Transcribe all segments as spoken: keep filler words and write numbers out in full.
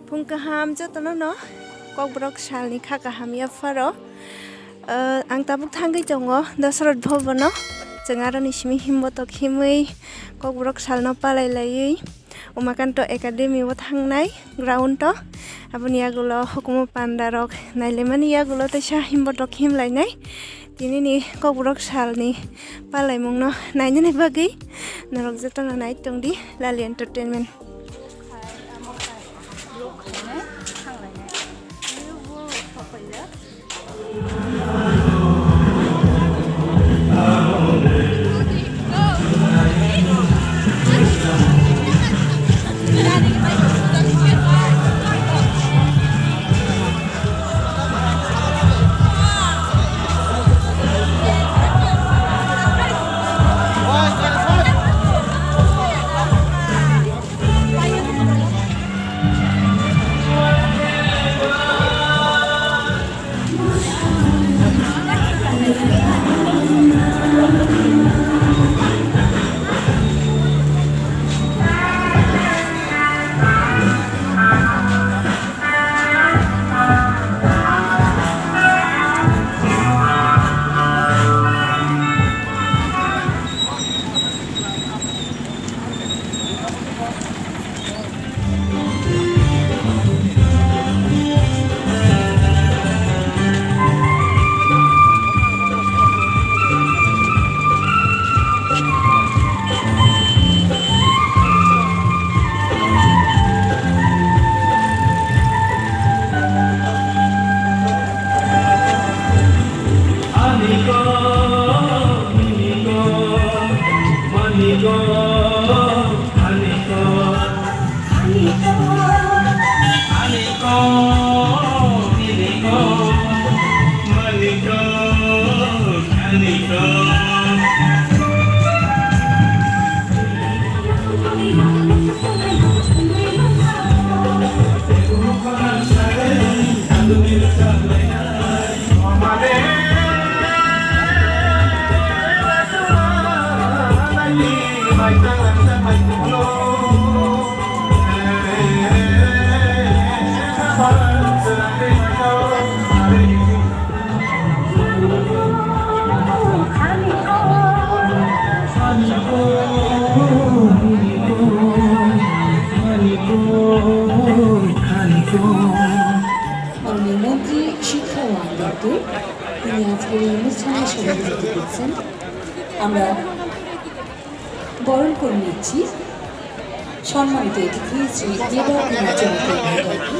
Phung kaham jotono no Kokborok salni kha kaham yapharo. Ah, ang tabuk thangwi tongo Dasarath Bhavan o. Chwng aroni simi himbotok himwi Kokborok salno palai laiwi Umakanto Academy o thangnai ground o. Aboni yagulo hukumu panda rok nailaimani yagulo teisa himbotok himlainai. Tinini Kokborok salni palaimungno nainani bagwi norok jotono nai tongdi Lali Entertainment. মাননীয় মন্ত্রী শিক্ষা ও আন্দোলন তিনি আজকের এই অনুষ্ঠানে সভাপতিত্ব করছেন। আমরা বরণ করে নিচ্ছি সম্মানিত অতিথি শ্রী দেবর কুমার চন্দ্র মহোদয়কে।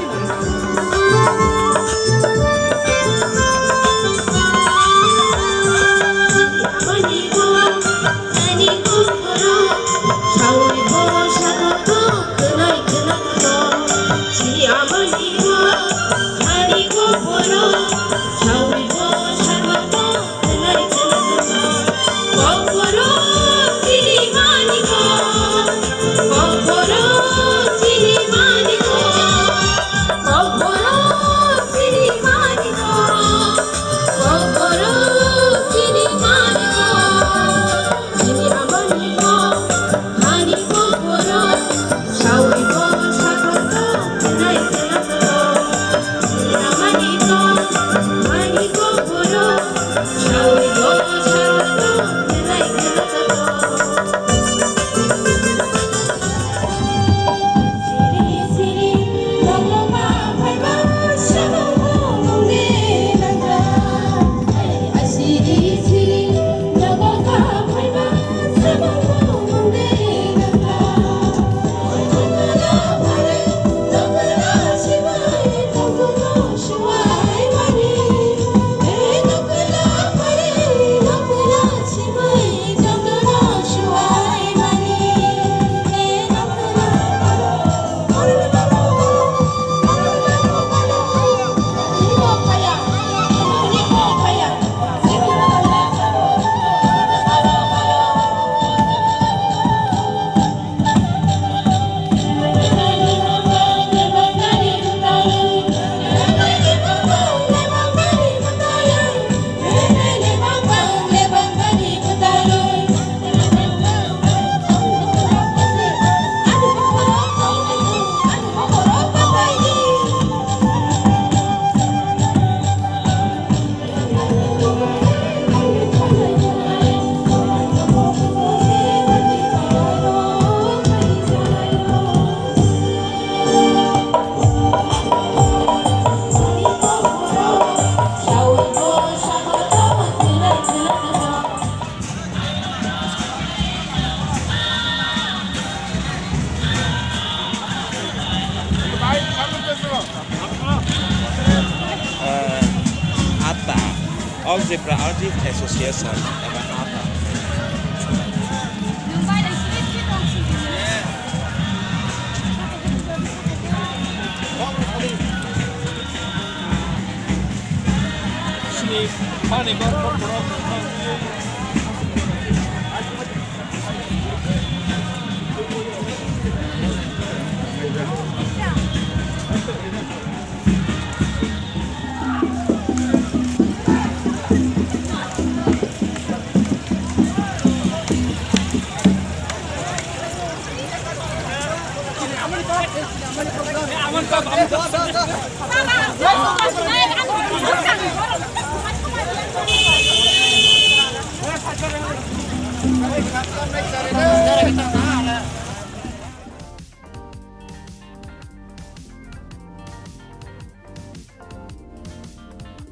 Zebra Artist Association eba ATA.